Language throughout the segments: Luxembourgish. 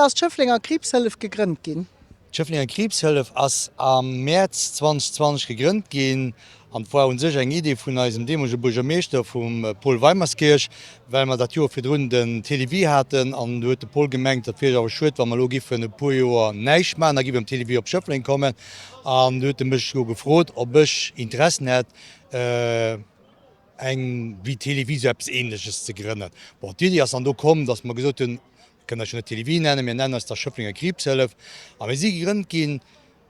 ass d'Schëfflenger Kriibshëllef gegrënnt ginn? D'Schëfflenger Kriibshëllef ass am Mäerz 2020 gegrënnt ginn an et war u sech eng Idee vun eisem deemolege Buergermeeschter, vum Paul Weimerskirch, well mer dat Joer virdrun den Télévie haten an do huet de Paul gemengt, dat wier awer schued, wa mer elo giffen e puer Joer näischt maachen, da giff erëm Télévie op Schëffleng kommen. An du huet e mech elo gefrot, ob ech Interessen hätt, eng wéi Télévie, sou eppes Ähnleches ze grënnen. Bon, d'Iddi ass dann do komm, datt mer gesot hunn, mir kënnen eis jo net Télévie nennen, mir nennen eis da Schëfflenger Kriibshëllef. A mir si gegrënnt ginn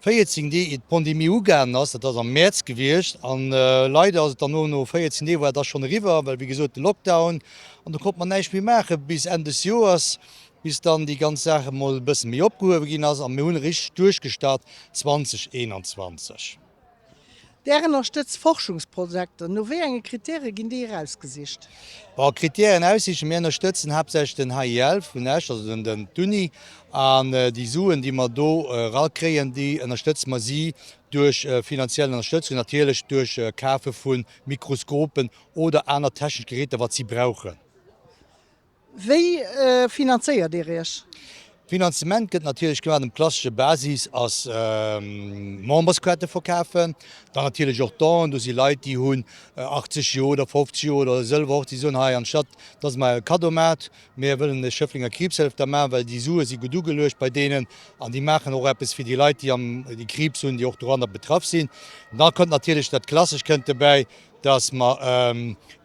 14 Deeg ier d'Pandemie ugaangen ass, dat ass am Mäerz gewiescht. An leider ass et dann no no 14 Deeg war et da schonn eriwwer, well wéi gesot de Lockdown, an do konnt mer näischt méi maache bis Enn des Joers, bis dann déi ganz Saach emol e bësse méi opgehuewe ginn ass. A mir hunn richteg duerchgestart 2021. Där ënnerstëtzt Forschungsprojekter. No wéi enge Kritäre ginn déi erausgesicht? Bon, Kritären aussichen, mir ënnerstëtzen haaptsächlech den HIL vun Esch, also den d'Uni, an déi Suen, déi mer do erakréien, déi ënnerstëtze mer si duerch finanziell Ënnerstëtzung, natierlech duerch Kafe vu Mikroskopen oder aner technesch Geräter, wat si brauchen. Wéi finanzéiert Dir Iech? Finanzement gëtt natierlech gemaach, dem klassesche Basis ass Memberskaarte verkafen, dann natierlech och Donen. Do si Leit, déi hunn 80 Joer oder 50 Joer oder Sëlwerhochzäit, déi soen, hei anstatt dass mer e Kaddo maacht, mir wëllen de Schëfflenger Kriibshëllef da maachen, well déi Sue si gutt ugeluecht bei deenen an déi maachen och eppes fir déi Leit, déi am déi Kriibs hunn, déi och doranner betraff sinn. Da kënnt natierlech dat Klassesch kënnt dobäi, dass mer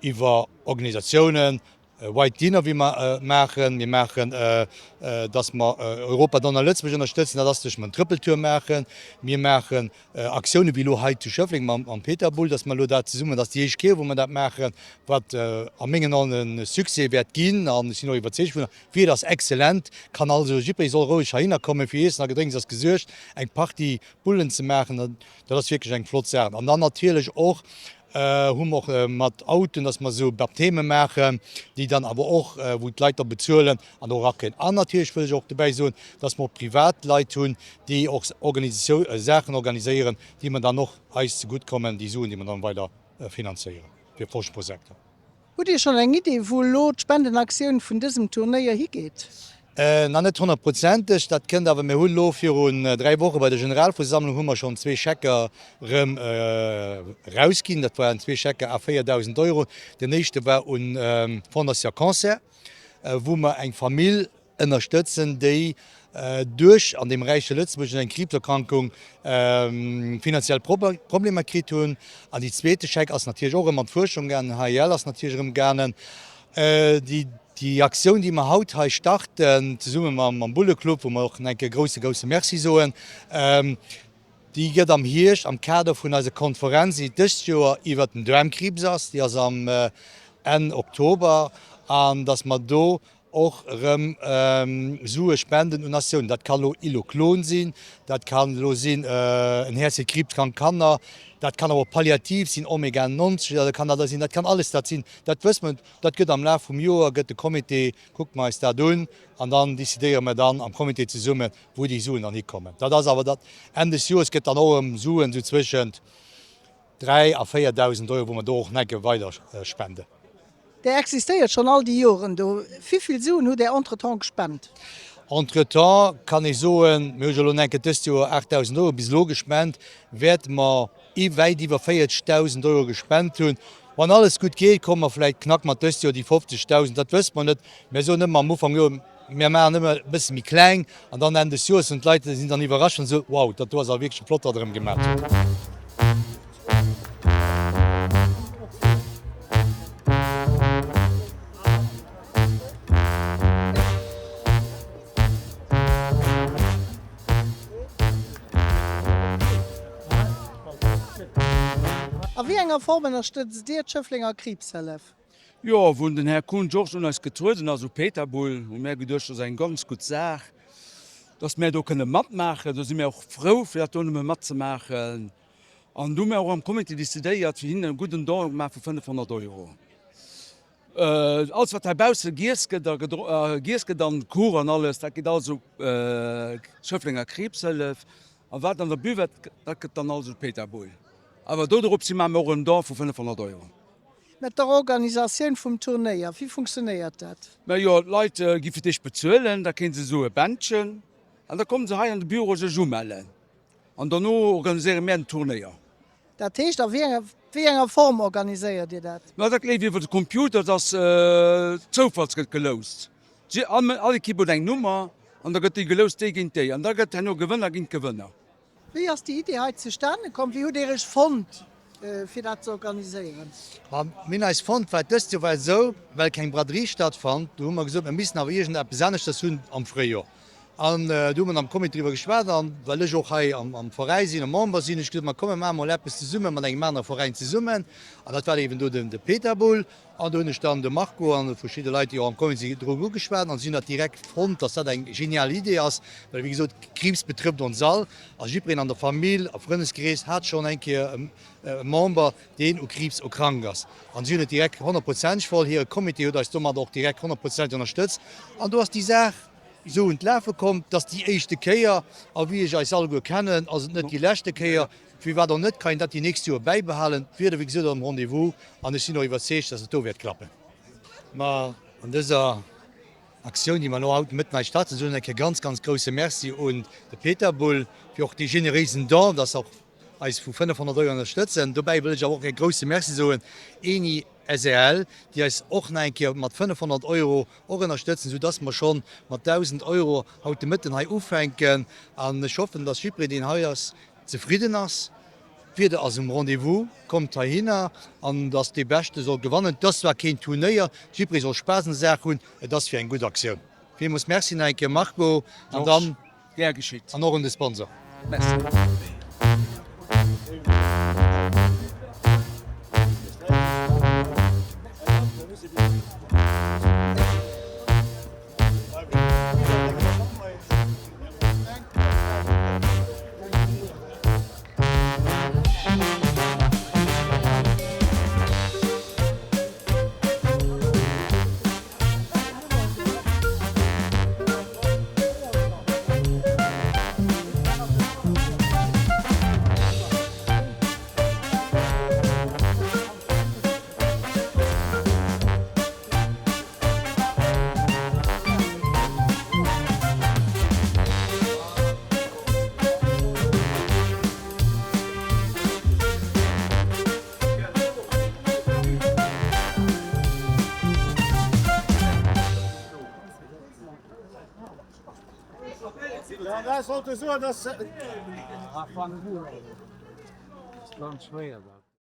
iwwer Organisatiounen, White Dinner wéi mer maachen. Mir maachen, dass mer Europa Donner Lëtzebuerg ënnerstëtzen, dat ass duerch mer en Trëppeltour maachen. Mir maachen Aktiounen wéi elo hei zu Schëffleng mam Peter Bull, dass mer elo dat zesummen, dat ass déi éischt Kéier wou mer dat maachen, wat a mengen Aen e Succès wäert ginn an ech sinn och iwwerzeegt dovunner. D'Wieder ass excellent, kann also jiddweree soll roueg heihinner kommen, fir Iessen a Gedrénks ass gesuergt, eng Partie Bullen ze maachen, dat ass wierklech eng flott Saach. An dann natierlech och Hu mer och mat Autoen, dass mer esou Baptême maachen, déi dann awer och, wou d'Leit da bezuelen an och erakréien. An natierlech wëll ech och dobäi soen, dass mer och privat Leit hunn, déi och Organisatioun, Saachen organiséieren, déi mer dann och eis zegutt kommen, déi Suen, déi mer dann weider finanzéieren fir Forschungsprojekter. Hutt Dir schonn eng Idee, wou elo d'Spendenaktioun vun dësem Turnéier higeet? Nach net honnertprozenteg, dat kënnt awer. Mir hunn elo virun 3 Woche bei der Generalversammlung hu mer schonn zwee Schecker erëm erausginn. Dat waren zwee Schecker à 4.000 Euro. Den éischte war un d'Fondation Cancer, wou mer eng Famill ënnerstëtzen, déi duerch an deem räiche Lëtzebuerg eng Kriibserkrankung finanziell Problemer kritt hunn. An déi zweete Scheck ass natierlech och erëm an d'Fuerschung gaangen, den HIL ass natierlech erëm gaangen. Déi Aktioun, déi mer haut hei starten, zesumme mam Bulleclub, wou mer och nach eng Kéier e grousse, grousse Merci soen, déi gëtt am Hierscht am Kader vun eiser Konferenz, déi dëst Joer iwwert den Daarmkriibs ass, déi ass am Enn Oktober, an datt mer do Och erëm Sue spenden un Aktiounen. Dat ka lo Iloclon sinn, dat kann elo sinn en Häerz fir kriibskrank Kanner, dat kann awer och palliativ sinn, Omega 90, dat kann dat sinn, dat kann alles dat sinn. Dat wësse mer net. Dat gëtt am Laf vum Joer, gëtt de Comité, kucke mer eis dat un an dann décidéiere mer dann am Comité zesummen, wou déi Suen dann hikommen. Dat ass awer dat, Enn des Joers gëtt dann och erëm Suen esou zwëschent 3 a 4.000 Euro, wou mer do och necke weider spenden. Där existéiert schonn all déi Joren do. Wivill Suen hutt Där entretemps gespent? Entretemps kann ee soen, mir hu jo elo enke dëst Joer 8.000 Euro bis elo gespent, wäerte mer wäit iwwer 40.000 Euro gespent hunn. Wann alles gutt geet, komme mer vläicht, knacke mer dëst Joer déi 50.000, dat wësse mer net. Mir soen ëmmer am Ufank, jo, mir maachen ëmmer e bësse méi kleng an dann Enn des Joers hunn d'Leit sinn dann iwwerrascht an soen, wow, dat do ass awer wierklech flott, wat Der erëm gemaat hutt. A wéi enger Form ënnerstëtzt Dir d'Schëfflenger Kriibshëllef? Jo, wou den Här Kuhn Georges un eis getrueden ass, u Peterbull, hu mär geduecht, dat ass eng ganz gutt Saach, dass mär do kënne matmaachen. Do si mär och frou, fir dat do nëmme matzemaachen. An du hu mär och am Comité décidéiert, fir hinnen e gudden Don gemaach vu 500 Euro. Alles, wat heibausse giess gëtt a giess gëtt an Kuch an alles, dat geet alles u d'Schëfflenger Kriibshëllef. A wat an der Buvette, dat gëtt dann alles u Peterbull. Awer do drop si maache mer och en Don vu 500 Euro. Mat der Organisatioun vum Turnéier, wéi funktionéiert dat? Majo, d'Leit gi fir d'éischt bezuelen, da kréie se esou e Bändchen an da komme se hei an de Büro sech umellen an dono organiséiere mär den Turnéier. Dat heescht, a wéi enger, wéi enger Form organiséiert Dir dat? Ma dat leeft iwwer de Computer, et ass zoufalls gëtt geloust. All Ekipp huet eng Nummer an da gëtt déi geloust, déi géint déi an da gëtt herno Gewënner géint Gewënner. Wéi ass déi Idee hei zustane komm? Wéi hutt Dir Iech fonnt, fir dat ze organiséieren? Ma mir hunn eis fonnt, well dëst Joer war et esou, well keng Braderie stattfand, do hu mer gesot, mir missten awer iergend eppes aneschters hunn am Fréijoer. An do hu mer am Comité driwwer geschwat an well ech och hei am Veräi sinn a Member sinn, hu ech gesot, ma komm mir maache mol eppes zesumme mat engem anere Veräin zesummen. An dat war eben do de Peterbull. An do hunn ech dann de Marco an verschidde Leit, déi och am Comité sinn, drop ugeschwat an si hunn dat direkt fonnt, dass dat eng genial Idee ass, well wéi gesot, Kriibs betrëfft ons all a jiddwereen an der Famill a Frëndeskrees hat schonn eng Kéier e Member, deen u Kriibs erkrankt ass. An si hunn et direkt honnertprozenteg voll, hire Comité huet eis domat och direkt honnertprozenteg ënnerstëtzt an do ass déi Saach esou un d'Lafe komm. Et ass déi éischte Kéier a wéi ech eis alleguer kennen, ass et net déi leschte Kéier. Firwat och net, kann een dat déi nächst Joer bäibehalen. D'Wieder, wéi gesot, ass am Rendez-vous an ech sinn och iwwerzeegt, dass et do wäert klappen. Ma an dëser Aktioun, déi mer elo haut de Mëtten hei starten, soen ech eng Kéier ganz, ganz grouse Merci un de Peter Bull fir och dee generéisen Don, dass se och eis vu 500 Euro ënnerstëtzen. Dobäi wëll ech awer och e grouse Merci soen Eni srl, déi eis och nach eng Kéier mat 500 Euro och ënnerstëtzen, soudass mer schonn mat 1.000 Euro haut de Mëtten hei ufänken. An ech hoffen, dass jiddwereen, deen hei ass, zefridden ass. D'Wieder ass um Rendez-vous, kommt heihinner an dass dee Beschte soll gewannen. Et ass zwar keen Turnéier, jiddweree soll Spaass un der Saach hunn, et ass fir eng gutt Aktioun. Villmools Merci nach eng Kéier Marco an dann Gär geschitt. An och un de Sponsor. Merci.